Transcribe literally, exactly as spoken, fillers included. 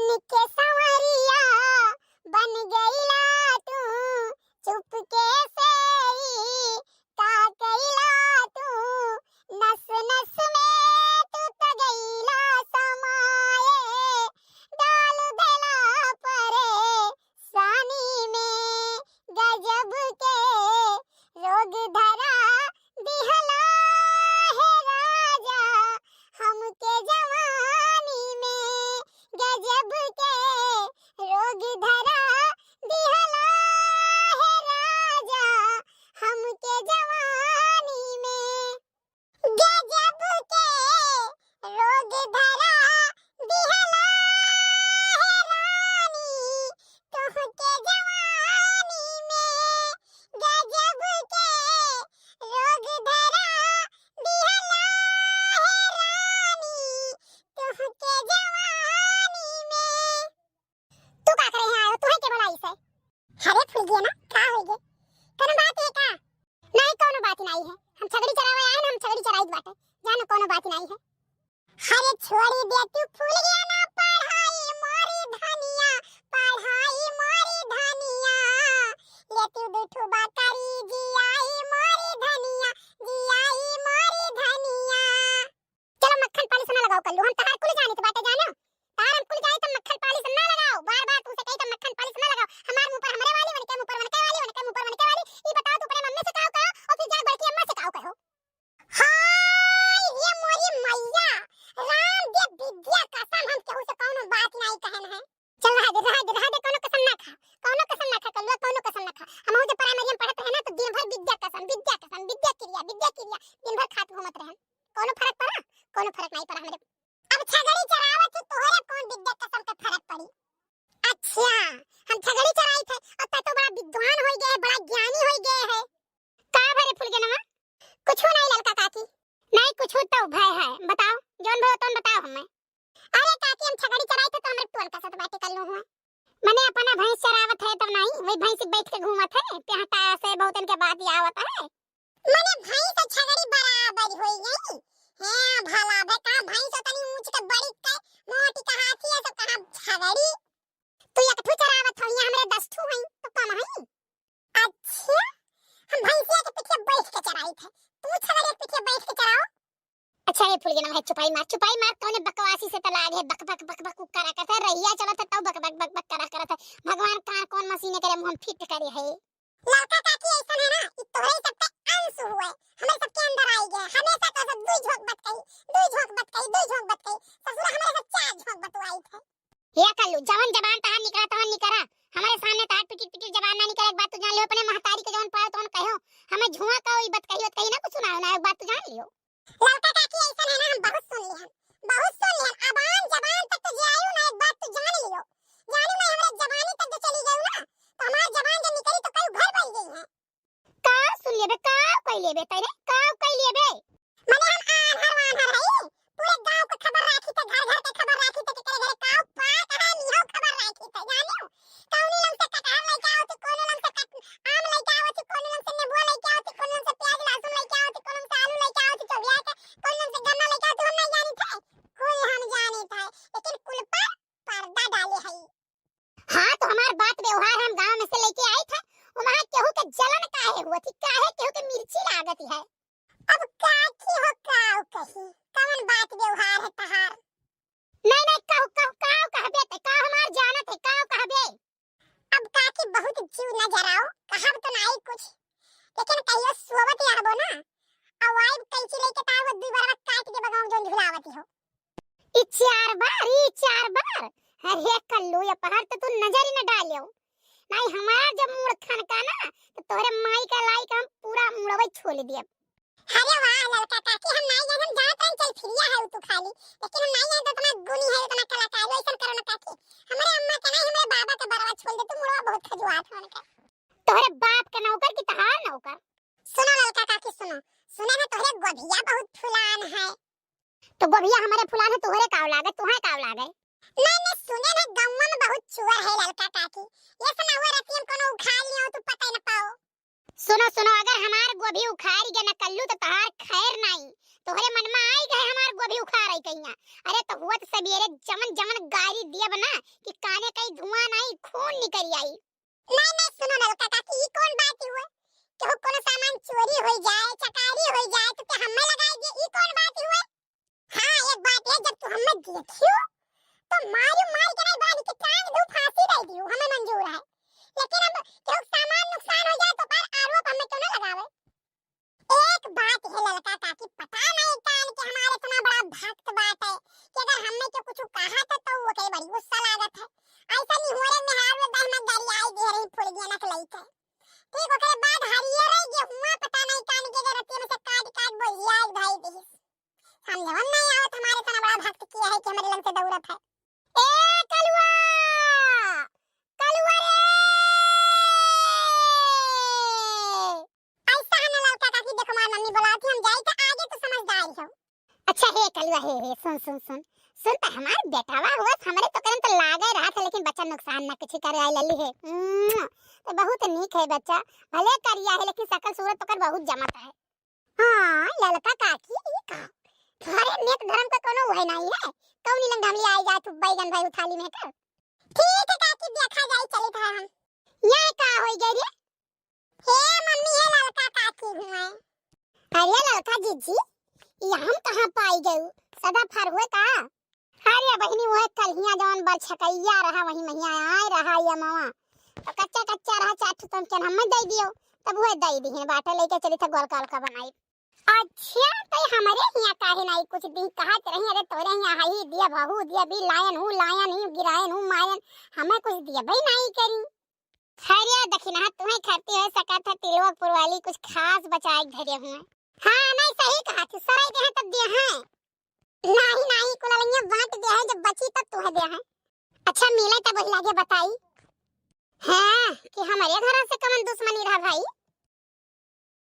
के संवरिया बन गईला तू, चुपके से ई का कईला तू, नस नस में तू त गईला समाए, डाल देला परेशानी में गजब के रोग धरा दिहला हे राजा, हमके जवानी में गजब के रोग धरा दिहला हे राजा, हमके जवानी में गजब के रोग धरा दिहला हे रानी, तोहके जवानी में गजब के रोग धरा दिहला हे रानी, तोहके जवानी में। तू का करे यहाँ आयो? तुहे के बोलाई से? अरे फुलगिया ना, का होई गे? कोनो बात है का? नहीं, कोनो बात नहीं है। हम छगड़ी चरावे आए ना, हम छगड़ी चराइत बाटे। जानो कोनो बात नहीं है। अरे छोड़ी दे तू फुलगिया ना, पढ़ाई मोरी धनिया, पढ़ाई मोरी धनिया। ले तू दुठु बकरी जियाई मोरी धनिया, जियाई मोरी धनिया। चलो मक्खन पालिश ना लगाओ कल्लू, हम तहार कुल जानित बाटे जानो। तहार हम कुल जानी त मक्खन पालिश ना लगाओ। बार बार तुमसे कही त मक्खन पालिश ना लगाओ। हमार मुंह पर हमरे वाली, उनके मुंह पर उनके वाली, उनके मुंह पर उनके वाली। ई बताओ तू अपने मम्मी से काव कहो और फिर जाके बढ़ के अम्मा से काव कहो। हाय रे मोरी मैया, राम दे विद्या कसम हम केहू से कौनो बात नहीं कहन है। चल रहा दे, रहा दे, रहा दे, कौनो कसम ना खा, कौनो कसम ना खा कल्लू, कौनो कसम ना खा। हम जब प्राइमरी में पढ़त रहे ना तो दिन भर विद्या कसम, विद्या कसम, विद्या क्रिया, विद्या क्रिया दिन भर खात घूमत रहन। कौनो फर्क पड़ा? कौनो फर्क नहीं पड़ा हमरे। अब छगड़ी चरावत ही तोहरे कौन विद्या कसम के फर्क पड़ी? अच्छा, हम छगड़ी चराई थे और तै तो बड़ा विद्वान होई गए है, बड़ा ज्ञानी होई गए है। का भरे फुलगेनवा? कुछो नहीं ललका काकी। नहीं कुछो तो भय है, बताओ, जौन भयो तौन बताओ हमें। अरे काकी हम छगड़ी चराई थे तो हमरे टोल का सत बाटे कल्लू हुआ। मने अपना भैंस चरावत है तब नहीं, वही भैंस बैठ के घूमत है, पेहटा से बहुत इनके बात आवत है। मने भैंस और छगड़ी बराबर होई गई। हाँ, भला बे, कहाँ भैंस उतनी ऊंच के बड़ी के मोटी कहाँ थी, ऐसे कहाँ छगड़ी? तू एक ठू चरावत हो, यहाँ हमरे दस ठू हैं, तो कम है? अच्छा, हम भैंसिया के पीछे बैठ के चराई थे, तू छगड़ी के पीछे बैठ के चराओ। अच्छा, ये फुलगेनवा है, चुपाई मार, चुपाई मार, कौने बकवासी से तो लाग है, बक, बक, बक, बक, करा करत है, रहिया चलत है, तब बक, बक, बक, बक, करा करत है। भगवान कहाँ कौन मशीन करे, मुँह हम फिट करे है। ललका काकी ऐसन है ना कि तोहरे सब पे अंश हुए, हमरे सबके अंदर आई गए। हमेशा तो सब दुई झोंक बतकही, दुई झोंक बतकही, दुई झोंक बतकही। ससुर हमरे सब चार झोंक बतवाई थे। हे कल्लू, जवन जबान तहार निकरा, तवन निकरा। हमरे सामने तहार पिटिर पिटिर जबान ना निकरे। एक बात तू जान लियो, अपने महतारी के जवन पायो तवन कहो। हमें झुआ का ई बतकही, बतकही ना कुछ सुनाओ ना, एक बात तू जान लियो। ललका काकी ऐसन है ना, हम बहुत सुन लिहन, बहुत सुन लिहन। अबान जबान तक तो जे आयु ना, एक बात तू जान लियो, जानू ना, हमरे जबानी तक जो चली गयू ना, तो हमार जबान जब निकली तो कई घर बन गई है। का सुन लेबे, का कई लेबे तैने, का कई लेबे? मने हम आन्हर वान्हर हई, पूरे गांव के खबर राखी थे, घर घर के खबर राखी थे, केकरे घरे का पाक है, इहो खबर राखी थे, जानियो। कौनी लंग से कटहर लेके आवत ही, कौनी लंग से कट-, आम लेके आवत ही, कौनी लंग से नेबुआ लेके आवत ही, कौनी लंग से प्याज लहसुन लेके आवत ही, कौनी लंग से आलू लेके आवत ही, चौबिया के, कौनी लंग से गन्ना लेके आवत ही, हम नहीं जानी थे, कुल हम जानी थे, लेकिन कुल पर पर्दा डाले हई। हाँ, तो हमार बात व्यवहार हम गांव में से लेके आई थे, वहाँ केहू के जलन काहे हुआ थी, काहे केहू के मिर्ची लागत है? अब काकी हो काव कही, कवन बात व्यवहार है तहार? नहीं, नहीं, कहू, कहू, काव कहबे ते, काव हमार जानत है, काव कहबे? अब काकी बहुत जीव न जराओ, कहब तो नाई कुछ, लेकिन कहियो सोवत रहबो ना, अब आइब कैंची लेके तार वो दुई बार काट के बगाऊं जोन झुलावत हो। ई चार बार, ई चार बार। अरे कल्लू, ये पहाड़ तो तू नजर ही न डालियो। नहीं, हमार जब मूड़ खनका ना, तो तोहरे माई का लाई के हम पूरा मुड़वे छोल दियब। अरे वाह, ललका काकी, हम नाई जाने, हम जानत रहन चल फिरिया है तू खाली, लेकिन हम नाई जाने तो इतना गुनी है, इतना कलाकार है, ऐसन करो ना काकी। हमारे अम्मा के नहीं, हमारे बाबा के बरवा छोल दे, तू मुड़वा बहुत खजुआत हो उनका। तोहरे बाप के नौकर की तहार नौकर। सुनो ललका काकी, सुनो, सुने में तोहरे गोभिया बहुत फुलान है। तो गोभिया हमारे फुलान है, तोहरे काव लागे, तुहे काव लागे? नहीं, नहीं, सुने में गौवा में बहुत चुअर है ललका काकी, ये सुना हुआ रतियम कोनो उखाड़ लियो, तू पता ही न पाओ। सुनो, सुनो, अगर हमार गोभी उखाड़ गया न कल्लू तो तहार खैर नहीं, तोहरे मन में आई गए हमार गोभी उखाड़ आई कहिया। अरे तो हुआ तो सबेरे जमन जमन गारी दिया बना कि काने कई धुआं नाई, खून निकल आई। नहीं, नहीं, सुनो ललका काकी, ई कौन बात हुए? केहू कोनो सामान चोरी हो जाए, चकारी हो जाए, तो क्या हमें लगाई दिए? ई कौन बात हुए? हाँ, एक बात है, जब तू हमें देखियो, तो मारू मार के नहीं, बांध के टांग दू, फांसी दे दियो, हमें मंजूर है। लेकिन अब केहू सामान नुकसान हो जाए, तो पर आरोप हमें क्यों ना लगावे? एक बात है ललका काकी, पता नहीं कान के हमारे इतना बड़ा भक्त बात है कि अगर हमें के कुछ कहा तो, तो वो कहे बड़ी गुस्सा लागत है। ऐसा नहीं हो रहे, मेहार में दह में दरियाई दे रही फुल गया नक लई के। ठीक, ओकरे बाद हरिये रह गए हुआ, पता नहीं कान के रतिया में से काट काट बोलिया एक भाई दिहिस। समझवन नहीं आवत हमारे इतना बड़ा भक्त किया है कि हमारे लंग से दौड़त है। ए कलुआ, कलुआ रे! ऐसा है ना ललका काकी, देखो हमार मम्मी बुलाती, हम जाई तो आगे तो समझदार हो। अच्छा हे कलुआ, हे, हे, सुन, सुन, सुन, सुन तो हमार बेटावा हुआ, हमरे तो करन तो लागे रहा था, लेकिन बच्चा नुकसान ना कुछ करे आई लली है। उम्म, तो बहुत नीक है बच्चा, भले करिया है, लेकिन शकल सूरत ओकर बहुत जमत है। हाँ, ललका काकी, ई का? घरे नेक धर्म का कोनो उहे नहीं है। कौनी लंग हमली आई जात बैगन भाई उथाली में कर। ठीक है काकी, देखा जाई, चलित है हम। ये का होई गई रे? हे मम्मी, हे ललका काकी हुए। अरे ललका जीजी, ये हम कहाँ पाई गयू? सदा फर हुए का? अरे बहिनी, वह कलहिया जवन बरछकैया रहा, वही महिया आए रहा ये मवा। तो कच्चा कच्चा रहा, चार ठो तमचन हमें दे दियो, तब वह दे दिहे बाटे, लेके चली था गोलका गोलका बनाई। अच्छा, तो ये हमारे हिया काहे नाई कुछ दी? कहत रही, अरे तोरे हिया हाई दिया, बहू दिया, भी लायन हूँ, लायन ही गिरायन हूँ, मायन, हमें कुछ दिया भाई नाई करी। खैरिया दखिनहा तुम्हें खरती हो सकत है, तिलवा पुरवाली कुछ खास बचाए के धरे हुए। हाँ, नहीं सही कहा थी, सराई दे हैं तब दे हैं। नाही, नाही, कुललैया बांट दे है, जब बची तब तुहे दे है। अच्छा, मिले तब वही लागे बताई। हाँ, कि हमारे घर से कमन दुश्मनी रहा भाई,